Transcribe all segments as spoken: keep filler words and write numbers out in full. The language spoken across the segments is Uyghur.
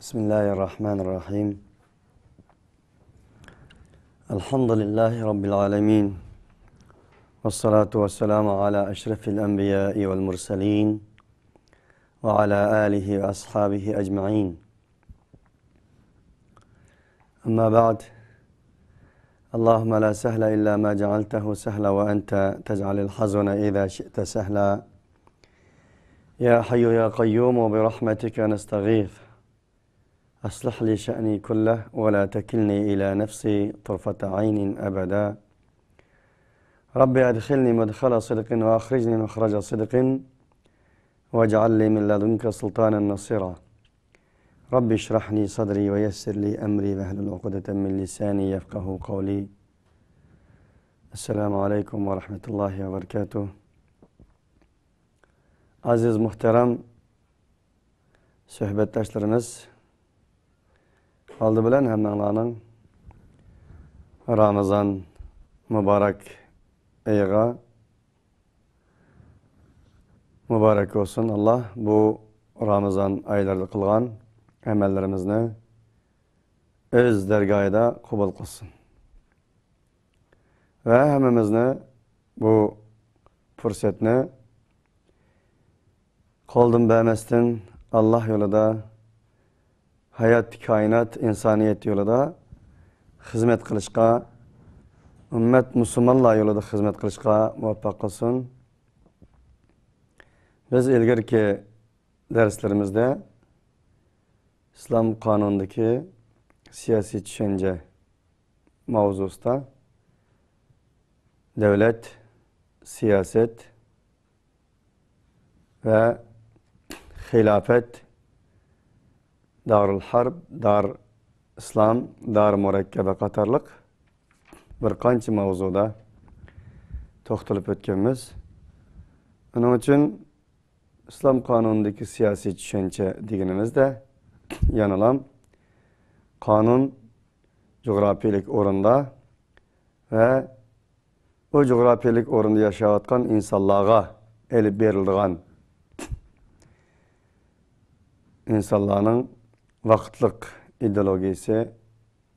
بسم الله الرحمن الرحيم. الحمد لله رب العالمين. والصلاة والسلام على أشرف الأنبياء والمرسلين وعلى آله وأصحابه أجمعين. أما بعد. اللهم لا سهل إلا ما جعلته سهلا وأنت تجعل الحزن إذا شئت سهلا. يا حي يا قيوم برحمتك نستغيث. أصلح لي شأني كله ولا تكلني إلى نفسي طرفة عين أبدا. رب أدخلني مدخل صدق وأخرجني مخرج صدق واجعل لي من لدنك سلطانا نصيرا. رب اشرح لي صدري ويسر لي أمري واحلل عقدة من لساني يفقهوا قولي. السلام عليكم ورحمة الله وبركاته. ئەزىز مۇھتەرەم سۆھبەتداشلىرىمىز، ئالدى بىلەن ھەممەڭلارنىڭ رامىزان مۇبارەك ئېيىغا مۇبارەك بولسۇن. ئاللا بۇ رامىزان ئايلىرىدا قىلغان ئەمەللىرىمىزنى ئۆز دەرگاھىدا قوبۇل قىلسۇن. ۋە ھەممىمىزنى بۇ پۇرسەتنى قولدىن بەرمەستىن، ئاللا يولىدا، ھايات، كائىنات، ئىنسانىيەت يولىدا خىزمەت قىلىشقا، ئۈممەت مۇسۇلمانلار يولىدا خىزمەت قىلىشقا مۇۋەپپەق قىلسۇن. بىز ئىلگىرىكى دەرسلىرىمىزدە ئىسلام قانۇنىدىكى سىياسىي چۈشەنچە ماۋزۇسىدا دۆلەت، سىياسەت ۋە خىلاپەت، دارۇل ھەرب، دار ئىسلام، دار مۇرەككەبە قاتارلىق بىر قانچە ماۋزۇدا توختىلىپ ئۆتكەنمىز. ئۇنىڭ ئۈچۈن ئىسلام قانۇنىدىكى سىياسىي چۈشەنچە دېگىنىمىزدە يەنىلا قانۇن جۇغراپىيىلىك ئورۇندا ۋە ئۇ جۇغراپىيىلىك ئورۇندا ياشاۋاتقان ئىنسانلارغا ئېلىپ بېرىلىدىغان ئىنسانلارنىڭ ۋاقىتلىق ئىدېئولوگىيىسى،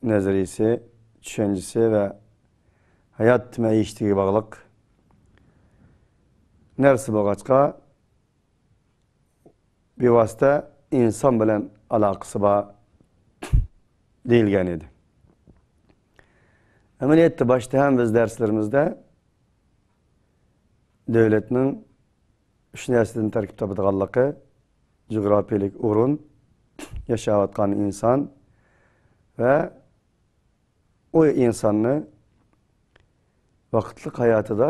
نەزەرىيىسى، چۈشەنچىسى ۋە ھايات مەئىشىتىگە باغلىق نەرسە بولغاچقا، بىۋاسىتە ئىنسان بىلەن ئالاقىسى بار دېيىلگەن ئىدى. ئەمەلىيەتتە باشتا ھەم بىز دەرسلىرىمىزدە دۆلەتنىڭ ئۈچ نەرسىدىن تەركىب تاپىدىغانلىقى، جۇغراپىيىلىك ئورۇن، ياشاۋاتقان ئىنسان ۋە ئۇ ئىنساننى ۋاقىتلىق ھاياتىدا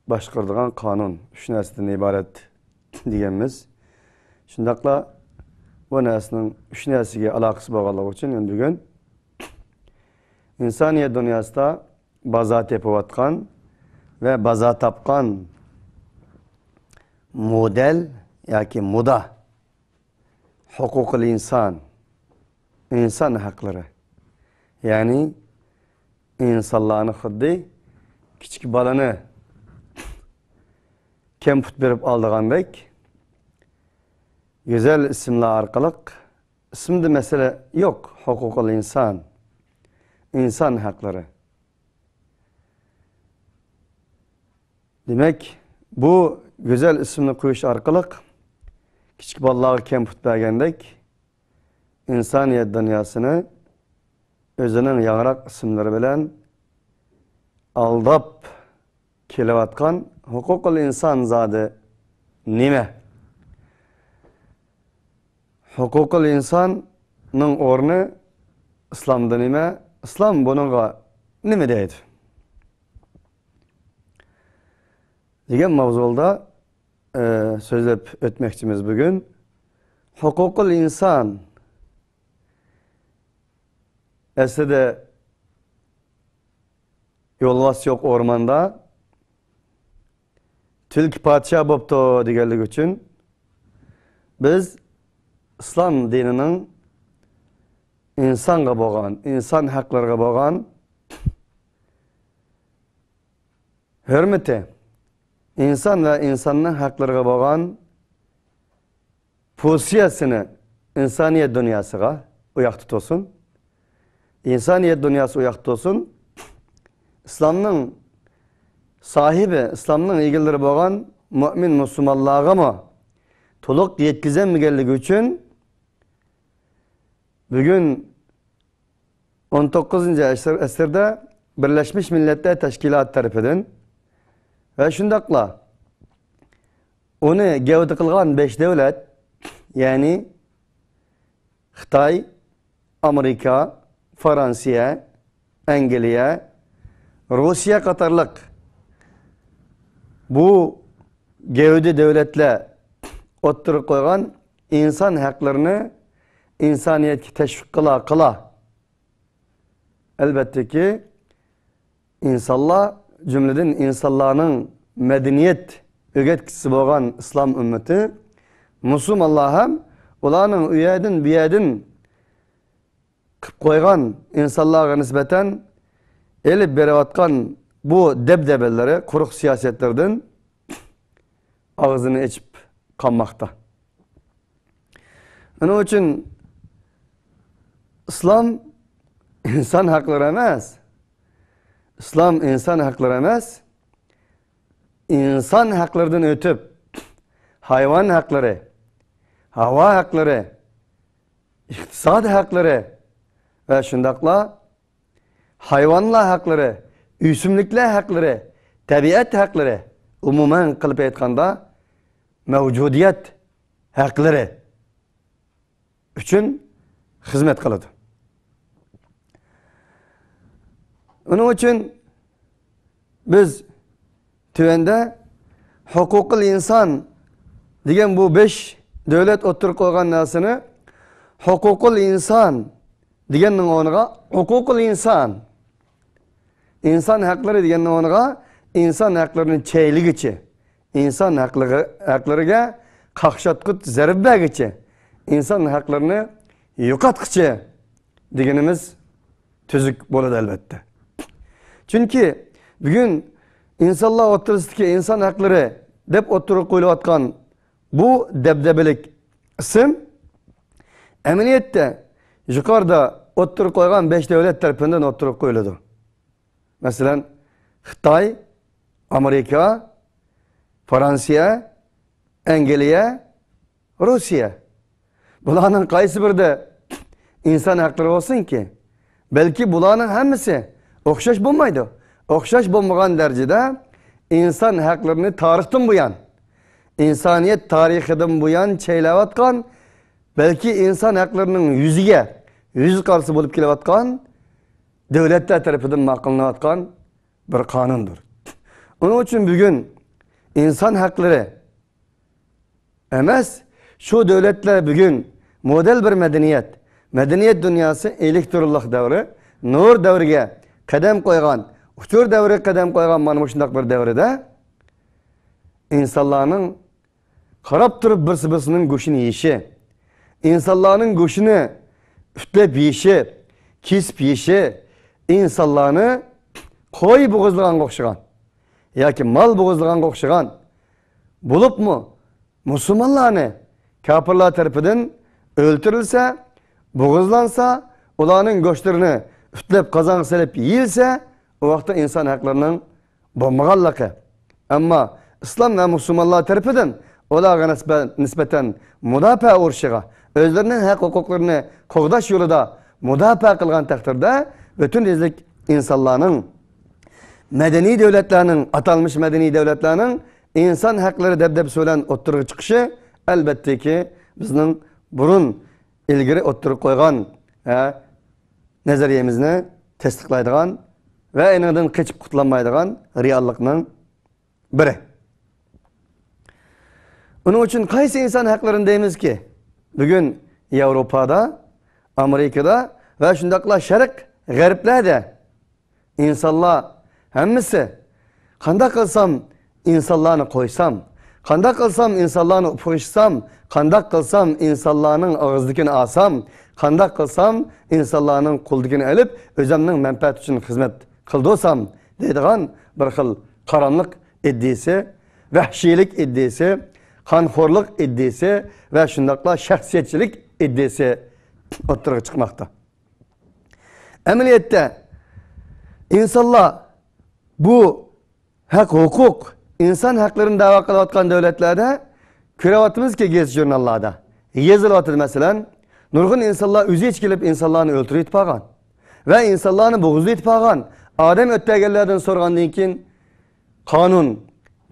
باشقۇرىدىغان قانۇن، ئۈچ نەرسىدىن ئىبارەت دېگەنمىز. شۇنداقلا بۇ نەرسىنىڭ ئۈچ نەرسىگە ئالاقىسى بولغانلىقى ئۈچۈن مەن بۈگۈن ئىنسانىيەت دۇنياسىدا بازار تېپىۋاتقان ۋە بازار تاپقان مودېل ياكى مودا، ھوقۇقۇل ئىنسان، ئىنسان ھەقلىرى، يەنى ئىنسانلارنى خۇددى كىچىك بالىنى كەمپۈت بېرىپ ئالىدىغاندەك، گۈزەل ئىسىملار ئارقىلىق، ئىسىمدا مەسىلە يوق، ھوقۇقۇل ئىنسان، ئىنسان ھەقلىرى. دېمەك، بۇ گۈزەل ئىسىمنى قويۇش ئارقىلىق كىچىك بالىلارغا كەمپۈت بەرگەندەك، ئىنسانىيەت دۇنياسىنى ئۆزىنىڭ ياڭراق ئىسىملىرى بىلەن ئالداپ كېلىۋاتقان ھوقۇقۇل ئىنسان زادى نېمە؟ ھوقۇقۇل ئىنساننىڭ ئورنى ئىسلامدا نېمە؟ ئىسلام بۇنىڭغا نېمە دەيدۇ؟ دېگەن ماۋزۇدا، ئە، سۆزلەپ ئۆتمەكچىمىز بۈگۈن. ھوقۇقۇل ئىنسان ئەسلىدە يولۋاس يوق ئورماندا، تۈلكە پادىشاھ بوپتۇ دېگەنلىكى ئۈچۈن، بىز ئىسلام دىنىنىڭ ئىنسانغا بولغان، ئىنسان ھەقلىرىغا بولغان ھۆرمىتى، ئىنسان ۋە ئىنساننىڭ ھەقلىرىغا بولغان پوزىتسىيەسىنى ئىنسانىيەت دۇنياسىغا ئۇ ياقتا تۇرسۇن. ئىنسانىيەت دۇنياسى ئۇ ياقتا تۇرسۇن. ئىسلامنىڭ ساھىبى، ئىسلامنىڭ ئىگىلىرى بولغان مۆمىن مۇسۇلمانلارغىمۇ تولۇق يەتكۈزەلمىگەنلىكى ئۈچۈن بۈگۈن ئون توققۇزىنچى ئەسىر، ئەسىردە بىرلەشمىش مىللەتلەر تەشكىلاتى تەرىپىدىن ۋە شۇنداقلا ئۇنى گەۋدە قىلغان بەش دۆلەت، يەنى خىتاي، ئامېرىكا، فارانسىيە، ئەنگلىيە، روسىيە قاتارلىق بۇ گەۋدە دۆلەتلەر ئوتتۇرىغا قويغان ئىنسان ھەقلىرىنى ئىنسانىيەتكە تەشۋىق قىلا، قىلا. ئەلۋەتتىكى، ئىنسانلار، جۈملىدىن ئىنسانلارنىڭ مەدەنىيەت ئۆگەتكۈچىسى بولغان ئىسلام ئۈممىتى، مۇسۇلمانلار ھەم ئۇلارنىڭ ئۇ يەردىن، بۇ يەردىن قىلىپ قويغان ئىنسانلارغا نىسبەتەن ئېلىپ بېرىۋاتقان بۇ دەبدەبىلىرى، قۇرۇق سىياسەتلىرىدىن ئاغزىنى ئېچىپ قالماقتا. ئۇنىڭ ئۈچۈن ئىسلام ئىنسان ھەقلىرى ئەمەس. ئىسلام ئىنسان ھەقلىرى ئەمەس. ئىنسان ھەقلىرىدىن ئۆتۈپ، ھايۋان ھەقلىرى، ھاۋا ھەقلىرى، ئىقتىساد ھەقلىرى ۋە شۇنداقلا ھايۋانلار ھەقلىرى، ئۆسۈملۈكلەر ھەقلىرى، تەبىئەت ھەقلىرى، ئومۇمەن قىلىپ ئېيتقاندا، مەۋجۇدىيەت ھەقلىرى ئۈچۈن خىزمەت قىلىدۇ. ئۇنىڭ ئۈچۈن بىز تۆۋەندە ھوقۇقۇل ئىنسان دېگەن بۇ بەش دۆلەت ئوتتۇرىغا قويغان نەرسىنى ھوقۇقۇل ئىنسان دېگەننىڭ ئورنىغا ھوقۇقۇل ئىنسان، ئىنسان ھەقلىرى دېگەننىڭ ئورنىغا ئىنسان ھەقلىرىنى چەيلىگۈچى، ئىنسان ھەقلىرى، ھەقلىرىگە قاقشاتقۇچ زەربە بەرگۈچى، ئىنسان ھەقلىرىنى يوقاتقۇچى دېگىنىمىز تۈزۈك بولىدۇ، ئەلۋەتتە. چۈنكى بۈگۈن ئىنسانلار ئوتتۇرىسىدىكى ئىنسان ھەقلىرى دەپ ئوتتۇرىغا قويۇلۇۋاتقان بۇ دەبدەبىلىك ئىسىم ئەمەلىيەتتە يۇقىرىدا ئوتتۇرىغا قويغان بەش دۆلەت تەرىپىدىن ئوتتۇرىغا قويۇلىدۇ. مەسىلەن، خىتاي، ئامېرىكا، فارانسىيە، ئەنگلىيە، روسىيە. بۇلارنىڭ قايسى بىرىدە ئىنسان ھەقلىرى بولسۇنكى؟ بەلكى بۇلارنىڭ ھەممىسى ئوخشاش بولمايدۇ. ئوخشاش بولمىغان دەرىجىدە ئىنسان ھەقلىرىنى تارىختىن بۇيان، ئىنسانىيەت تارىخىدىن بۇيان چەيلەۋاتقان، بەلكى ئىنسان ھەقلىرىنىڭ يۈزىگە يۈز قارىسى بولۇپ كېلىۋاتقان دۆلەتلەر تەرىپىدىن ماقۇللىنىۋاتقان بىر قانۇندۇر. ئۇنىڭ ئۈچۈن بۈگۈن ئىنسان ھەقلىرى ئەمەس، شۇ دۆلەتلەر بۈگۈن مودېل بىر مەدەنىيەت، مەدەنىيەت دۇنياسى، ئېلېكترونلۇق دەۋرى، نۇر دەۋرىگە قەدەم قويغان، ئۇچۇر دەۋرىگە قەدەم قويغان مانا مۇشۇنداق بىر دەۋردە ئىنسانلارنىڭ قاراپ تۇرۇپ بىرسى-بىرسىنىڭ گۆشىنى يېيىشى، ئىنسانلارنىڭ گۆشىنى ئۈتلەپ يېيىشى، كېسىپ يېيىشى ئىنسانلارنى قوي بوغۇزلىغانغا ئوخشىغان ياكى مال بوغۇزلىغانغا ئوخشىغان. بولۇپمۇ مۇسۇلمانلارنى كاپىرلار تەرىپىدىن ئۆلتۈرۈلسە، بوغۇزلانسا، ئۇلارنىڭ گۆشلىرىنى ئۈتلەپ قازانغا سېلىپ يېيىلسە، ئۇ ۋاقىتتا ئىنسان ھەقلىرىنىڭ بولمىغانلىقى. ئەمما ئىسلام ۋە مۇسۇلمانلار تەرىپىدىن ئۇلارغا نىسبە-، نىسبەتەن مۇداپىئە ئۇرۇشىغا، ئۆزلىرىنىڭ ھەق ھوقۇقلىرىنى قوغداش يولىدا مۇداپىئە قىلغان تەقدىردە، پۈتۈن يۈزلۈك ئىنسانلارنىڭ، مەدەنىي دۆلەتلەرنىڭ، ئاتالمىش مەدەنىي دۆلەتلەرنىڭ ئىنسان ھەقلىرى دەبدەبىسى بىلەن ئوتتۇرىغا چىقىشى، ئەلۋەتتىكى، بىزنىڭ بۇرۇن ئىلگىرى ئوتتۇرىغا قويغان، ھە، نەزەرىيەمىزنى تەستىقلايدىغان ۋە ئېنىڭدىن قېچىپ قۇتۇلالمايدىغان رېئاللىقنىڭ بىرى. ئۇنىڭ ئۈچۈن قايسى ئىنسان ھەقلىرىنى دەيمىزكى؟ بۈگۈن ياۋروپادا، ئامېرىكىدا ۋە شۇنداقلا شەرق غەربلەردە ئىنسانلار ھەممىسى، قانداق قىلسام ئىنسانلارنى قويسام، قانداق قىلسام ئىنسانلارنى ئۇپۇقلىشسام، قانداق قىلسام ئىنسانلارنىڭ ئاغزىدىكىنى ئالسام، قانداق قىلسام ئىنسانلارنىڭ قولىدىكىنى ئېلىپ، ئۆزۈمنىڭ مەنپەئەتى ئۈچۈن خىزمەت قىلدۇرسام دەيدىغان بىر خىل قاراملىق ئىدىيىسى، ۋەھشىيلىك ئىدىيىسى، قانخورلۇق ئىدىيىسى ۋە شۇنداقلا شەخسىيەتچىلىك ئىدىيىسى ئوتتۇرىغا چىقماقتا. ئەمەلىيەتتە ئىنسانلار بۇ ھەق، ھوقۇق، ئىنسان ھەقلىرىنى دەۋا قىلىۋاتقان دۆلەتلەردە كۆرۈۋاتىمىزكى، گېزىت ژۇرناللاردا يېزىلىۋاتىدۇ. مەسىلەن، نۇرغۇن ئىنسانلار ئۆزى ئىچى كېلىپ ئىنسانلارنى ئۆلتۈرۈۋېتىپ قالغان ۋە ئىنسانلارنى بوغۇزلاۋېتىپ قالغان. ئادەم ئۆلتۈرگەنلەردىن سورىغاندىن كېيىن، قانۇن،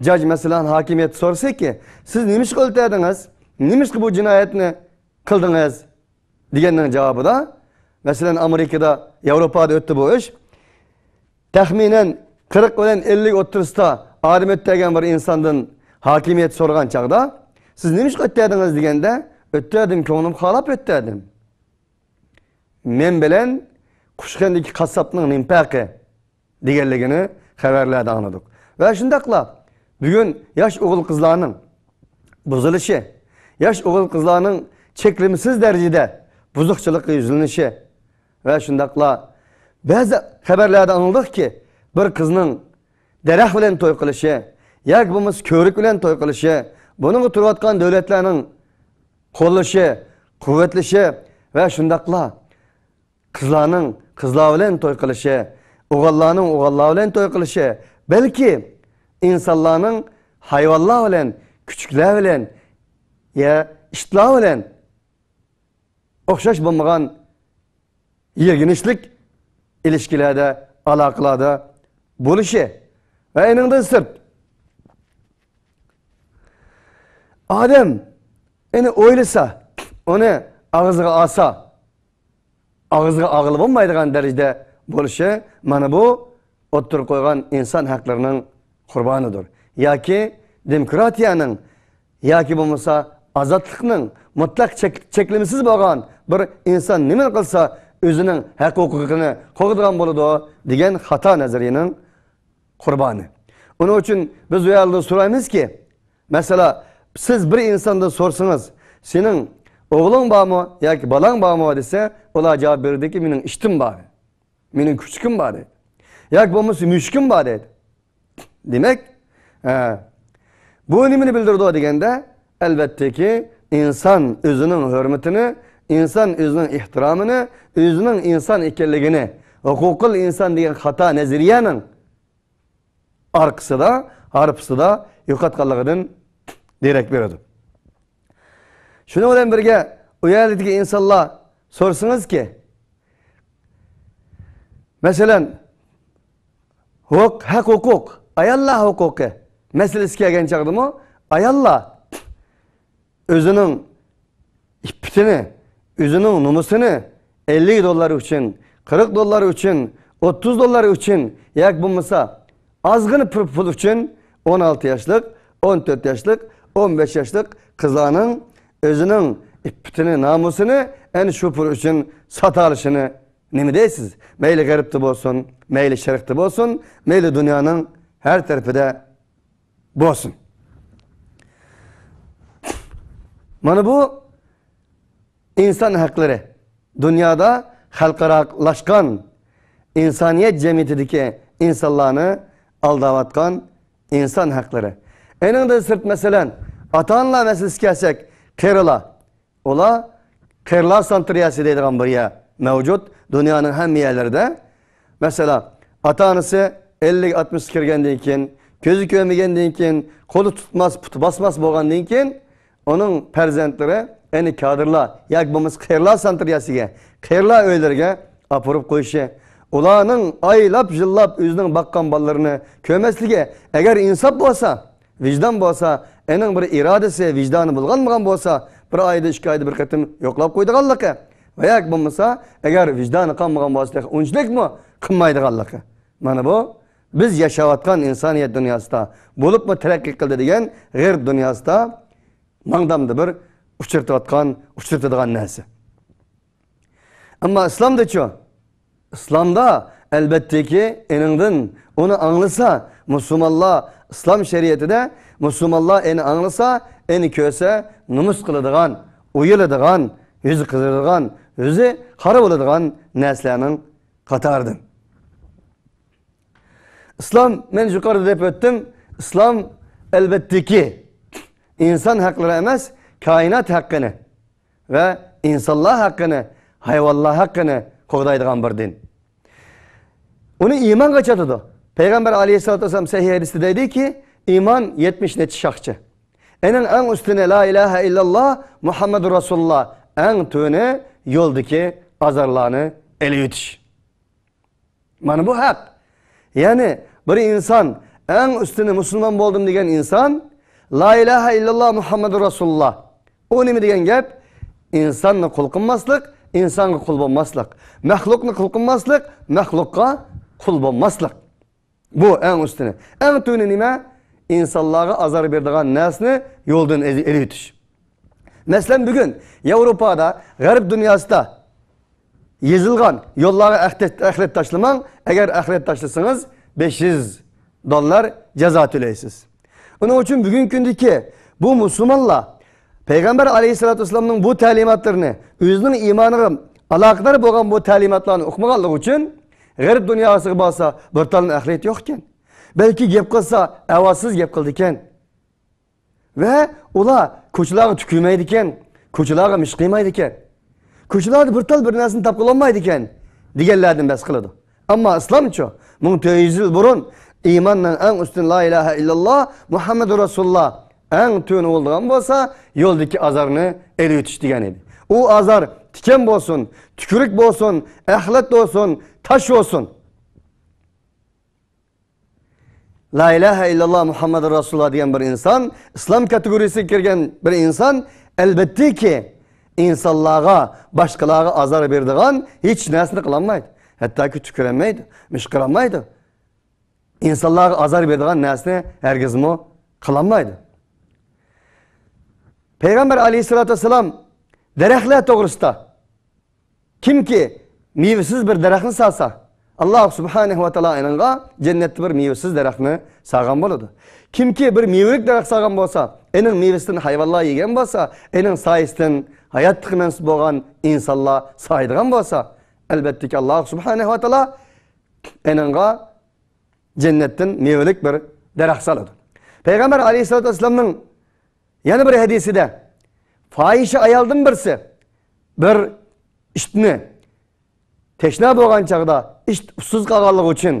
جاج، مەسىلەن، ھاكىمىيەت سورىساكى، سىز نېمىشقا ئۆلتۈردىڭىز؟ نېمىشقا بۇ جىنايەتنى قىلدىڭىز؟ دېگەننىڭ جاۋابىدا، مەسىلەن، ئامېرىكىدا، ياۋروپادا ئۆتتى بۇ ئىش. تەخمىنەن قىرىق بىلەن ئەللىك ئوتتۇرىسىدا ئادەم ئۆلتۈرگەن بىر ئىنساندىن ھاكىمىيەت سورىغان چاغدا، سىز نېمىشقا ئۆلتۈردىڭىز دېگەندە، ئۆلتۈردۈم، كۆڭلۈم خالاپ ئۆلتۈردۈم. مەن بىلەن قۇشخەندىكى قاسساپنىڭ نېمە پەرقى؟ دېگەنلىكىنى خەۋەرلەردە ئاڭلىدۇق. ۋە شۇنداقلا بۈگۈن ياش ئوغۇل-قىزلارنىڭ بۇزۇلۇشى، ياش ئوغۇل-قىزلارنىڭ چەكلىمىسىز دەرىجىدە بۇزۇقچىلىققا يۈزلىنىشى ۋە شۇنداقلا بەزى خەۋەرلەردە ئاڭلىدۇقكى، بىر قىزنىڭ دەرەخ بىلەن توي قىلىشى ياكى بولمىسا كۆۋرۈك بىلەن توي قىلىشى، بۇنىڭغا تۇرۇۋاتقان دۆلەتلەرنىڭ قوللىشى، قۇۋۋەتلىشى ۋە شۇنداقلا قىزلارنىڭ قىزلار بىلەن توي قىلىشى، ئوغۇللارنىڭ ئوغۇللار بىلەن توي قىلىشى، بەلكى ئىنسانلارنىڭ ھايۋانلار بىلەن، كۈچۈكلەر بىلەن، يا ئىتلار بىلەن ئوخشاش بولمىغان يىرگىنچلىك ئىلىشكىلەردە، ئالاقىلاردا بولۇشى ۋە ئېنىڭدىن سىرت، ئادەم ئېنى ئويلىسا، ئۇنى ئاغزىغا ئالسا، ئاغزىغا ئالغىلى بولمايدىغان دەرىجىدە بولۇشى، مانا بۇ ئوتتۇرىغا قويغان ئىنسان ھەقلىرىنىڭ قۇربانىدۇر. ياكى دېموكراتىيەنىڭ ياكى بولمىسا ئازادلىقنىڭ مۇتلەق چەك-، چەكلىمىسىز بولغان بىر ئىنسان نېمىنى قىلسا ئۆزىنىڭ ھەق ھوقۇقىنى قوغدىغان بولىدۇ دېگەن خاتا نەزەرىيەنىڭ قۇربانى. ئۇنىڭ ئۈچۈن بىز ئۇ يەردە سورايمىزكى، مەسىلەن، سىز بىر ئىنساندىن سورىسىڭىز، سېنىڭ ئوغلۇڭ بارمۇ ياكى بالاڭ بارمۇ دېسە، ئۇلار جاۋاب بېرىدۇكى، مېنىڭ ئىتىم بار، مېنىڭ كۈچۈكۈم بار دەيدۇ. ياكى بولمىسا مۈشۈكۈم بار دەيدۇ. دېمەك، ھە، بۇ نېمىنى بىلدۈرىدۇ دېگەندە، ئەلۋەتتىكى، ئىنسان ئۆزىنىڭ ھۆرمىتىنى، ئىنسان ئۆزىنىڭ ئېھتىرامىنى، ئۆزىنىڭ ئىنسان ئىكەنلىكىنى، ھوقۇقۇل ئىنسان دېگەن خاتا نەزەرىيەنىڭ ئارقىسىدا، ھارپىسىدا يوقاتقانلىقىدىن دېرەك بېرىدۇ. شۇنىڭ بىلەن بىرگە، ئۇ يەردىكى ئىنسانلار سورىسىڭىزكى، مەسىلەن، ھوق-، ھەق ھوقۇق، ئاياللار ھوقۇقى مەسىلىسى كەلگەن چاغدىمۇ، ئاياللار ئۆزىنىڭ ئىپپىتىنى، ئۆزىنىڭ نومۇسىنى ئەللىك دوللار ئۈچۈن، قىرىق دوللار ئۈچۈن، ئوتتۇز دوللار ئۈچۈن ياكى بولمىسا ئازغىنە پۇل، پۇل ئۈچۈن ئون ئالتە ياشلىق، ئون تۆت ياشلىق، ئون بەش ياشلىق قىزلارنىڭ ئۆزىنىڭ ئىپپىتىنى، نامۇسىنى ئەنە شۇ پۇل ئۈچۈن ساتالىشىنى نېمە دەيسىز؟ مەيلى غەربتە بولسۇن، مەيلى شەرقتە بولسۇن، مەيلى دۇنيانىڭ ھەر تەرىپىدە بولسۇن. مانا بۇ ئىنسان ھەقلىرى. دۇنيادا خەلقئارالاشقان ئىنسانىيەت جەمئىيىتىدىكى ئىنسانلارنى ئالداۋاتقان ئىنسان ھەقلىرى. ئېنىڭدىن سىرت، مەسىلەن، ئاتا-ئانىلار مەسىلىسىگە كەلسەك، قېرىلار. ئۇلار قېرىلار ساناتورىيەسى دەيدىغان بىر يەر مەۋجۇت دۇنيانىڭ ھەممە يەرلىرىدە. مەسىلەن، ئاتا-ئانىسى ئەللىك، ئاتمىشقا كىرگەندىن كېيىن، كۆزى كۆرمىگەندىن كېيىن، قولى تۇتماس، پۇتى باسماس بولغاندىن كېيىن، ئۇنىڭ پەرزەنتلىرى، يەنى كادىرلار ياكى بولمىسا قېرىلار ساناتورىيەسىگە، قېرىلار ئۆيلىرىگە ئاپىرىپ قويۇشى، ئۇلارنىڭ ئايلاپ، يىللاپ ئۆزىنىڭ باققان بالىلىرىنى كۆرمەسلىكى، ئەگەر ئىنساپ بولسا، ۋىجدان بولسا، ئېنىڭ بىر ئىرادىسى، ۋىجدانى بولغانمىغان بولسا، بىر ئايدا، ئىككى ئايدا بىر قېتىم يوقلاپ قويىدىغانلىقى ۋە ياكى بولمىسا، ئەگەر ۋىجدانى قالمىغان بولسا، تېخى ئۇنچىلىكمۇ قىلمايدىغانلىقى. مانا بۇ بىز ياشاۋاتقان ئىنسانىيەت دۇنياسىدا، بولۇپمۇ تەرەققىي قىلدى دېگەن غەرب دۇنياسىدا ماڭدامدا بىر ئۇچرىتىۋاتقان، ئۇچرىتىدىغان نەرسە. ئەمما ئىسلامدىچۇ؟ ئىسلامدا، ئەلۋەتتىكى، ئېنىڭدىن ئۇنى ئاڭلىسا، مۇسۇلمانلار، ئىسلام شەرىئىتىدە مۇسۇلمانلار ئېنى ئاڭلىسا، ئېنى كۆرسە، نومۇس قىلىدىغان، ئۇيىلىدىغان، يۈزى قىزىرىدىغان، يۈزى قارا بولىدىغان نەرسىلەرنىڭ قاتارىدىن. ئىسلام، مەن يۇقىرىدا دەپ ئۆتتۈم، ئىسلام، ئەلۋەتتىكى، ئىنسان ھەقلىرى ئەمەس، كائىنات ھەققىنى ۋە ئىنسانلار ھەققىنى، ھايۋانلار ھەققىنى قوغدايدىغان بىر دىن. ئۇنى ئىمانغا چاتىدۇ. پەيغەمبەر ئەلەيھىسسالاتۇ ۋەسسالام سەھىھ ھەدىستە دەيدۇكى، ئىمان يەتمىش نەچچە شاخچە. ئېنىڭ ئەڭ ئۈستۈنى لا ئىلاھە ئىللاللا، مۇھەممەدۇر رەسۇلۇللا، ئەڭ تۆۋىنى يولدىكى ئازارلارنى ئېلىۋېتىش. مانا بۇ ھەق. يەنى بىر ئىنسان، ئەڭ ئۈستىنى مۇسۇلمان بولدۇم دېگەن ئىنسان، لا ئىلاھە ئىللاللا مۇھەممەدۇر رەسۇلۇللا. ئۇ نېمە دېگەن گەپ؟ ئىنساننى قۇل قىلماسلىق، ئىنسانغا قۇل بولماسلىق. مەخلۇقنى قۇل قىلماسلىق، مەخلۇققا قۇل بولماسلىق. بۇ ئەڭ ئۈستىنى. ئەڭ تۆۋىنى نېمە؟ ئىنسانلارغا ئازار بېرىدىغان نەرسىنى يولدىن ئېلىۋېتىش. مەسىلەن، بۈگۈن ياۋروپادا، غەرب دۇنياسىدا يېزىلغان يوللارغا ئەخلەت، ئەخلەت تاشلىماڭ، ئەگەر ئەخلەت تاشلىسىڭىز، بەش يۈز دوللار جازا تۆلەيسىز. ئۇنىڭ ئۈچۈن بۈگۈنكى كۈندىكى بۇ مۇسۇلمانلار پەيغەمبەر ئەلەيھىسسالاتۇ ۋەسسالامنىڭ بۇ تەلىماتلىرىنى، ئۆزىنىڭ ئىمانىغا ئالاقىدار بولغان بۇ تەلىماتلارنى ئوقۇمىغانلىقى ئۈچۈن، غەرب دۇنياسىغا بارسا، بىر تالىم ئەخلەت يوقكەن. بەلكى گەپ قىلسا، ئاۋازسىز گەپ قىلىدىكەن. ۋە ئۇلار كوچىلارغا تۈكۈرمەيدىكەن، كوچىلارغا مىش قىيمايدىكەن، كوچىلاردا بىر تال بىر نەرسىنى تاپقىلى بولمايدىكەن، دېگەنلەردىن بەس قىلىدۇ. ئەمما ئىسلامچۇ؟ مىڭ تۆت يۈز يىل بۇرۇن ئىماننىڭ ئەڭ ئۈستۈن لا ئىلاھە ئىللاللا، مۇھەممەدۇر رەسۇلۇللا ئەڭ تۆۋىنى بولىدىغان بولسا، يولدىكى ئازارنى ئېلىۋېتىش دېگەن ئىدى. ئۇ ئازار تىكەن بولسۇن، تۈكۈرۈك بولسۇن، ئەخلەت بولسۇن، تاش بولسۇن. لا ئىلاھە ئىللاللا مۇھەممەدۇر رەسۇلۇللا دېگەن بىر ئىنسان، ئىسلام كاتېگورىيىسىگە كىرگەن بىر ئىنسان، ئەلۋەتتىكى، ئىنسانلارغا، باشقىلارغا ئازار بېرىدىغان ھېچ نەرسىنى قىلالمايدۇ. ھەتتاكى تۈكۈرەلمەيدۇ، مىشقىرالمايدۇ. ئىنسانلارغا ئازار بېرىدىغان نەرسىنى ھەرگىزمۇ قىلالمايدۇ. پەيغەمبەر ئەلەيھىسسالاتۇ ۋەسسالام دەرەخلەر توغرىسىدا، كىمكى مېۋىسىز بىر دەرەخنى سالسا، ئاللا سۇبھانەھۇ ۋە تائالا ئېنىڭغا جەننەتتە بىر مېۋىسىز دەرەخنى سالغان بولىدۇ. كىمكى بىر مېۋىلىك دەرەخ سالغان بولسا، ئېنىڭ مېۋىسىدىن ھايۋانلار يېگەن بولسا، ئېنىڭ سايىسىدىن ھاياتلىققا مەنسۇپ بولغان ئىنسانلار سايىدىغان بولسا، ئەلۋەتتىكى، ئاللا سۇبھانەھۇ ۋە تائالا ئېنىڭغا جەننەتتىن مېۋىلىك بىر دەرەخ سالىدۇ. پەيغەمبەر ئەلەيھىسسالاتۇ ۋەسسالامنىڭ يەنە بىر ھەدىسىدە، فاھىشە ئايالدىن بىرسى بىر ئىتنى، تەشنا بولغان چاغدا ئىت ئۇسسۇز قالغانلىقى ئۈچۈن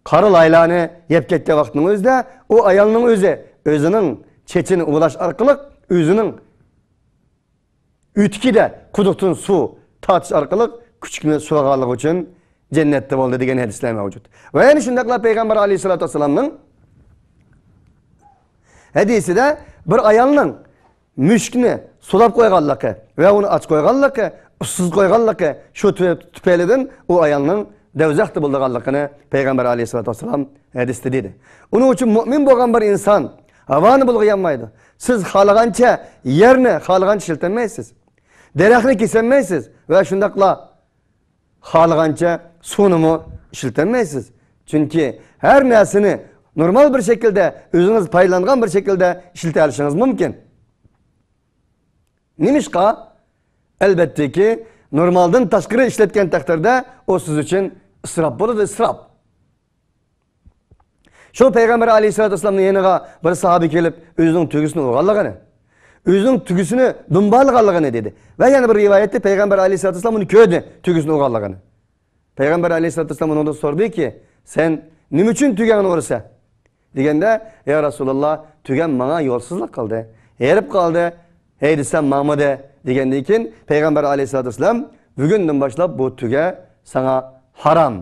قارا لايلانى يەپ كەتكەن ۋاقىتنىڭ ئۆزىدە، ئۇ ئايالنىڭ ئۆزى ئۆزىنىڭ چېچىنى ئۇۋىلاش ئارقىلىق ئۆزىنىڭ ئۆتۈكىدە قۇدۇقتىن سۇ تارتىش ئارقىلىق كۈچۈكنى سۇۋالغانلىقى ئۈچۈن جەننەتتە بولدى دېگەن ھەدىسلەر مەۋجۇت. ۋە يەنە شۇنداقلا پەيغەمبەر ئەلەيھىسسالاتۇ ۋەسسالامنىڭ ھەدىسىدە بىر ئايالنىڭ مۈشۈكنى سولاپ قويغانلىقى ۋە ئۇنى ئاچ قويغانلىقى، ئۇسسۇز قويغانلىقى، شۇ تۈ-، تۈپەيلىدىن ئۇ ئايالنىڭ دەۋزەختە بولىدىغانلىقىنى پەيغەمبەر ئەلەيھىسسالاتۇ ۋەسسالام ھەدىستە دېدى. ئۇنىڭ ئۈچۈن مۇئمىن بولغان بىر ئىنسان ھاۋانى بۇلغىيالمايدۇ. سىز خالىغانچە يەرنى خالىغانچە ئىشلىتەلمەيسىز. دەرەخنى كېسەلمەيسىز ۋە شۇنداقلا خالىغانچە سۇنىمۇ ئىشلىتەلمەيسىز. چۈنكى ھەر نەرسىنى نورمال بىر شەكىلدە، ئۆزىڭىز پايدىلانغان بىر شەكىلدە ئىشلىتەلىشىڭىز مۇمكىن. نېمىشقا؟ ئەلۋەتتىكى، نورمالدىن تاشقىرى ئىشلەتكەن تەقدىردە ئۇ سىز ئۈچۈن ئىسراپ بولىدۇ، ئىسراپ. شۇ پەيغەمبەر ئەلەيھىسسالاتۇ ۋەسسالامنىڭ يېنىغا بىر ساھابە كېلىپ، ئۆزىنىڭ تۆگىسىنى ئۇرغانلىقىنى، ئۆزىنىڭ تۆگىسىنى دۇمبالىغانلىقىنى دېدى. ۋە يەنە بىر رىۋايەتتە پەيغەمبەر ئەلەيھىسسالاتۇ ۋەسسالام ئۇنى كۆردى، تۆگىسىنى ئۇرغانلىقىنى. پەيغەمبەر ئەلەيھىسسالاتۇ ۋەسسالام ئۇنىڭدىن سورىدىكى، سەن نېمە ئۈچۈن تۆگەڭنى ئۇرىسەن؟ دېگەندە، يا رەسۇلاللا، تۆگەم ماڭا يولسىزلىق قىلدى، ھېرىپ قالدى، ھەيدىسەم ماڭمىدى، دېگەندىن كېيىن پەيغەمبەر ئەلەيھىسسالاتۇ ۋەسسالام، بۈگۈندىن باشلاپ بۇ تۆگە ساڭا ھارام.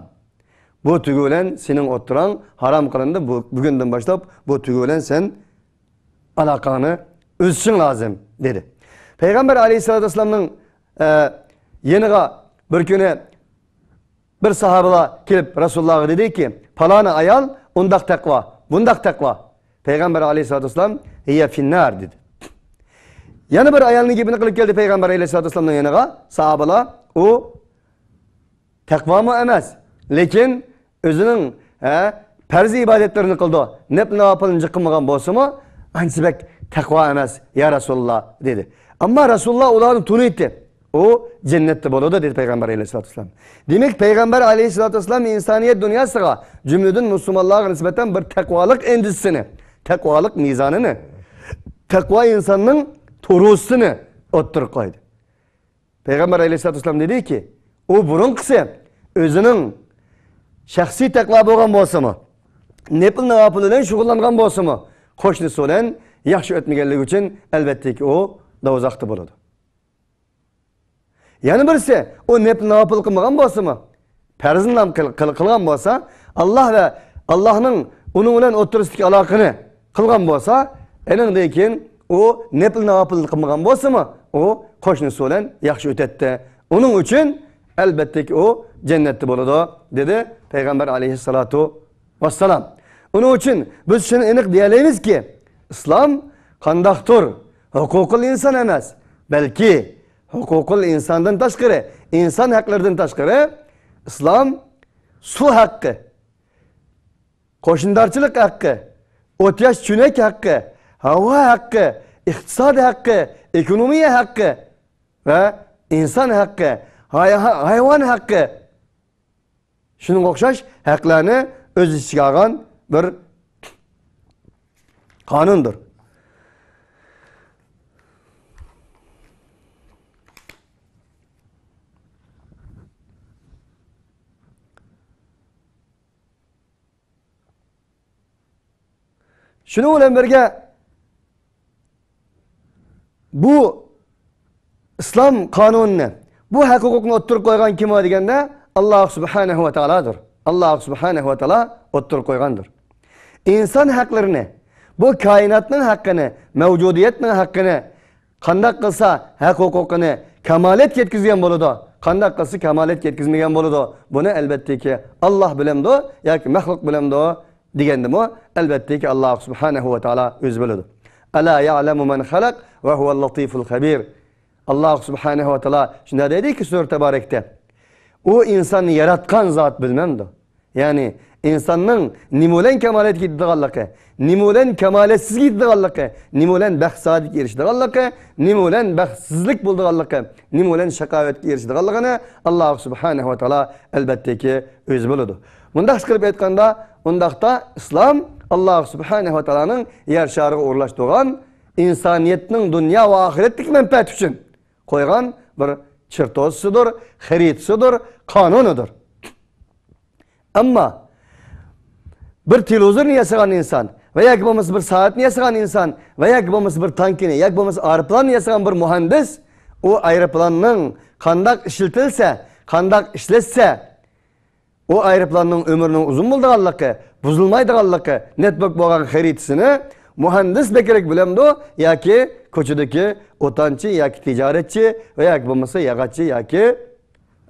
بۇ تۆگە بىلەن سېنىڭ ئوتتۇراڭ ھارام قىلىندى. بۇ، بۈگۈندىن باشلاپ بۇ تۆگە بىلەن سەن ئالاقەڭنى ئۈزۈشۈڭ لازىم، دېدى. پەيغەمبەر ئەلەيھىسسالاتۇ ۋەسسالامنىڭ، ئە، يېنىغا بىر كۈنى بىر ساھابىلار كېلىپ رەسۇلۇللاغا دېدىكى، پالانى ئايال ئۇنداق تەقۋا، بۇنداق تەقۋا. پەيغەمبەر ئەلەيھىسسالاتۇ ۋەسسالام، ھىيە فىننار، دېدى. يەنە بىر ئايالنىڭ گېپىنى قىلىپ كەلدى پەيغەمبەر ئەلەيھىسسالاتۇ ۋەسسالامنىڭ يېنىغا ساھابىلار، ئۇ تەقۋامۇ ئەمەس، لېكىن ئۆزىنىڭ، ھە، پەرز ئىبادەتلىرىنى قىلىدۇ، نەپلى ناۋاپىلنى جىق قىلمىغان بولسىمۇ، ئانچە بەك تەقۋا ئەمەس، يا رەسۇلاللا، دېدى. ئەمما رەسۇلاللا ئۇلارنى تونۇيتتى. ئۇ جەننەتتە بولىدۇ، دېدى پەيغەمبەر ئەلەيھىسسالاتۇ ۋەسسالام. دېمەك، پەيغەمبەر ئەلەيھىسسالاتۇ ۋەسسالام ئىنسانىيەت دۇنياسىغا، جۈملىدىن مۇسۇلمانلارغا نىسبەتەن بىر تەقۋالىق ئىندىكىسىنى، تەقۋالىق مىزانىنى، تەقۋا ئىنساننىڭ تۇرۇزىسىنى ئوتتۇرىغا قويدى. پەيغەمبەر ئەلەيھىسسالاتۇ ۋەسسالام دېدىكى، ئۇ بۇرۇنقىسى ئۆزىنىڭ شەخسىي تەقۋا بولغان بولسىمۇ، نەپىل ناۋاپىل بىلەن شۇغۇللانغان بولسىمۇ، قوشنىسى بىلەن ياخشى ئۆتمىگەنلىكى ئۈچۈن، ئەلۋەتتىكى، ئۇ دوزاختا بولىدۇ. يەنە بىرسى، ئۇ نەپىل ناۋاپىل قىلمىغان بولسىمۇ، پەرزنى قىل-، قىل-، قىلغان بولسا، ئاللا ۋە ئاللانىڭ ئۇنىڭ بىلەن ئوتتۇرىسىدىكى ئالاقىنى قىلغان بولسا، ئېنىڭدىن كېيىن ئۇ نەپىل ناۋاپىل قىلمىغان بولسىمۇ، ئۇ قوشنىسى بىلەن ياخشى ئۆتەتتى. ئۇنىڭ ئۈچۈن، ئەلۋەتتىكى، ئۇ جەننەتتە بولىدۇ، دېدى پەيغەمبەر ئەلەيھىسسالاتۇ ۋەسسالام. ئۇنىڭ ئۈچۈن بىز شۇنى ئېنىق دېيەلەيمىزكى، ئىسلام قانداقتۇر ھوقۇقۇل ئىنسان ئەمەس، بەلكى ھوقۇقۇل ئىنساندىن تاشقىرى، ئىنسان ھەقلىرىدىن تاشقىرى، ئىسلام سۇ ھەققى، قوشنىدارچىلىق ھەققى، ئوت-ياش چۆنەك ھەققى، ھاۋا ھەققى، ئىقتىساد ھەققى، ئېكونومىيە ھەققى ۋە ئىنسان ھەققى، ھاي-، ھايۋان ھەققى، شۇنىڭغا ئوخشاش ھەقلەرنى ئۆز ئىچىگە ئالغان بىر قانۇندۇر. شۇنىڭ بىلەن بىرگە، بۇ ئىسلام قانۇنىنى، بۇ ھەق ھوقۇقنى ئوتتۇرىغا قويغان كىم دېگەندە، ئاللا سۇبھانەھۇ ۋە تائالادۇر. ئاللا سۇبھانەھۇ ۋە تائالا ئوتتۇرىغا قويغاندۇر. ئىنسان ھەقلىرىنى، بۇ كائىناتنىڭ ھەققىنى، مەۋجۇدىيەتنىڭ ھەققىنى، قانداق قىلسا ھەق ھوقۇقىنى كامالەتكە يەتكۈزگەن بولىدۇ، قانداق قىلسا كامالەتكە يەتكۈزمىگەن بولىدۇ، بۇنى ئەلۋەتتىكى، ئاللا بىلەمدۇ ياكى مەخلۇق بىلەمدۇ دېگەندىمۇ، ئەلۋەتتىكى، ئاللا سۇبھانەھۇ ۋە تائالا ئۆزى بىلىدۇ. ئەلا يەئلەمۇ مەن خەلەق ۋە ھۇۋەل لەتىفۇل خەبىر. ئاللا سۇبھانەھۇ ۋە تائالا شۇنداق دەيدىكى، سۈرە تەبارەكتە، ئۇ ئىنساننى ياراتقان زات بىلمەمدۇ؟ يەنى ئىنساننىڭ نېمە بىلەن كامالەتكە يېتىدىغانلىقى، نېمە بىلەن كامالەتسىزگە يېتىدىغانلىقى، نېمە بىلەن بەخت سائادەتكە ئېرىشىدىغانلىقى، نېمە بىلەن بەختسىزلىك بولىدىغانلىقى، نېمە بىلەن شاقاۋەتكە ئېرىشىدىغانلىقىنى ئاللا سۇبھانەھۇ ۋە تائالا ئەلۋەتتىكى ئۆزى بىلىدۇ. مۇنداق قىلىپ ئېيتقاندا، ئۇنداقتا ئىسلام ئاللا سۇبھانەھۇ ۋە تائالانىڭ يەر شارىغا ئورۇنلاشتۇرغان ئىنسانىيەتنىڭ دۇنيا ۋە ئاخىرەتتىكى مەنپەئەتى ئۈچۈن قويغان بىر چېرتوسىدۇر، خەرىتىسىدۇر، قانۇنىدۇر. ئەمما بىر تېلېۋىزورنى ياسىغان ئىنسان ۋە ياكى بولمىسا بىر سائەتنى ياسىغان ئىنسان ۋە ياكى بولمىسا بىر تانكىنى ياكى بولمىسا ئايروپىلاننى ياسىغان بىر مۇھەندىس، ئۇ ئايروپىلاننىڭ قانداق ئىشلىتىلسە، قانداق ئىشلەتسە، ئۇ ئايروپىلاننىڭ ئۆمرىنىڭ ئۇزۇن بولىدىغانلىقى، بۇزۇلمايدىغانلىقى، نېتبۇك بولغان خەرىتىسىنى مۇھەندىس بەكرەك بىلەمدۇ ياكى كوچىدىكى ئوتانچى ياكى تىجارەتچى ۋە ياكى بولمىسا ياغاچچى ياكى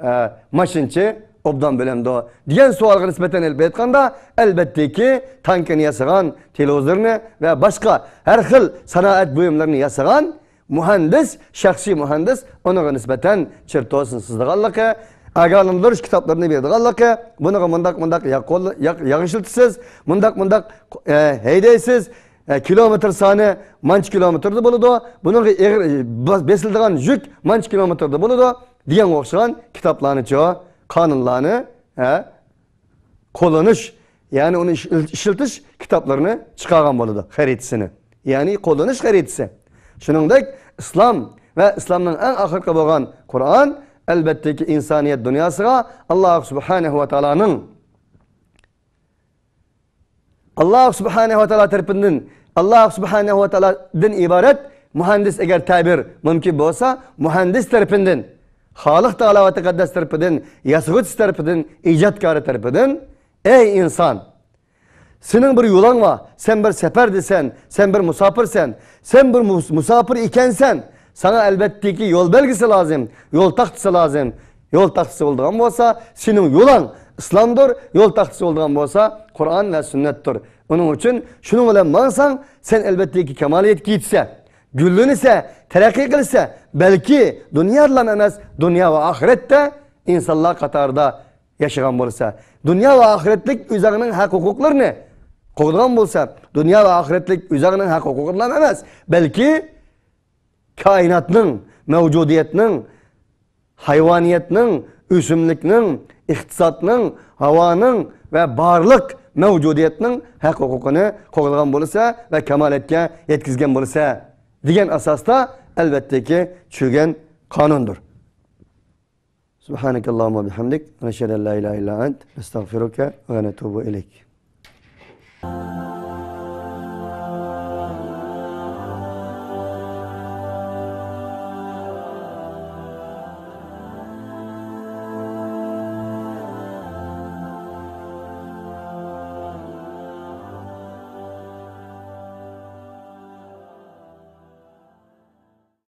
ئە، ماشىنىچى ئوبدان بىلەمدۇ دېگەن سوئالغا نىسبەتەن ئېلىپ ئېيتقاندا، ئەلۋەتتىكى، تانكىنى ياسىغان، تېلېۋىزورنى ۋە باشقا ھەر خىل سانائەت بۇيۇملىرىنى ياسىغان مۇھەندىس، شەخسىي مۇھەندىس ئۇنىڭغا نىسبەتەن چېرتوسىنى سىزىدىغانلىقى، ئاگاھلاندۇرۇش كىتابلىرىنى بېرىدىغانلىقى، بۇنىڭغا مۇنداق، مۇنداق ياق-، ياق-، ياغ ئىشلىتىسىز، مۇنداق، مۇنداق، ئە، ھەيدەيسىز، ئە، كىلومېتىر سانى مانچە كىلومېتىردا بولىدۇ، بۇنىڭغا ئېغىر، بەس-، بېسىلىدىغان يۈك مانچە كىلومېتىردا بولىدۇ، دېگەنگە ئوخشىغان كىتابلارنىچۇ، قانۇنلارنى، ھە، قوللىنىش، يەنى ئۇنى ئىش-، ئىشلىتىش كىتابلىرىنى چىقارغان بولىدۇ، خەرىتىسىنى. يەنى قوللىنىش خەرىتىسى. شۇنىڭدەك ئىسلام ۋە ئىسلامنىڭ ئەڭ ئاخىرقى بولغان قۇرئان، ئەلۋەتتىكى، ئىنسانىيەت دۇنياسىغا ئاللا سۇبھانەھۇ ۋە تائالانىڭ ئاللا سۇبھانەھۇ ۋە تائالا تەرىپىدىن، ئاللا سۇبھانەھۇ ۋە تائالادىن ئىبارەت مۇھەندىس، ئەگەر تەبىر مۇمكىن بولسا، مۇھەندىس تەرىپىدىن، خالىق تائالا ۋە تەقەددەس تەرىپىدىن، ياسىغۇچىسى تەرىپىدىن، ئىجادكارى تەرىپىدىن، ئەي ئىنسان! سېنىڭ بىر يولۇڭ بار، سەن بىر سەپەردىسەن، سەن بىر مۇساپىرسەن، سەن بىر مۇس-، مۇساپىر ئىكەنسەن، ساڭا ئەلۋەتتىكى يول بەلگىسى لازىم، يول تاختىسى لازىم. يول تاختىسى بولىدىغان بولسا، سېنىڭ يولۇڭ ئىسلامدۇر، يول تاختىسى بولىدىغان بولسا، قۇرئان ۋە سۈننەتتۇر. ئۇنىڭ ئۈچۈن شۇنىڭ بىلەن ماڭساڭ، سەن ئەلۋەتتىكى كامالىيەتكە يېتىسەن، گۈللىنىسەن، تەرەققىي قىلىسەن، بەلكى دۇنيادىلا ئەمەس، دۇنيا ۋە ئاخىرەتتە ئىنسانلار قاتارىدا ياشىغان بولسا، دۇنيا ۋە ئاخىرەتلىك ئۆزۈڭنىڭ ھەق ھوقۇقلىرىنى قوغدىغان بولسا، دۇنيا ۋە ئاخىرەتلىك ئۆزۈڭنىڭ ھەق ھوقۇقلىرىلا ئەمەس، بەلكى كائىناتنىڭ، مەۋجۇدىيەتنىڭ، ھايۋانىيەتنىڭ، ئۆسۈملۈكنىڭ، ئىقتىسادنىڭ، ھاۋانىڭ ۋە بارلىق مەۋجۇدىيەتنىڭ ھەق ھوقۇقىنى قوغدىغان بولسا ۋە كامالەتكە يەتكۈزگەن بولسا، دېگەن ئاساستا، ئەلۋەتتىكى، چۈشۈرگەن قانۇندۇر. سبحانك اللهم وبحمدك، نشهد أن لا إله إلا أنت، نستغفرك ونتوب إليك.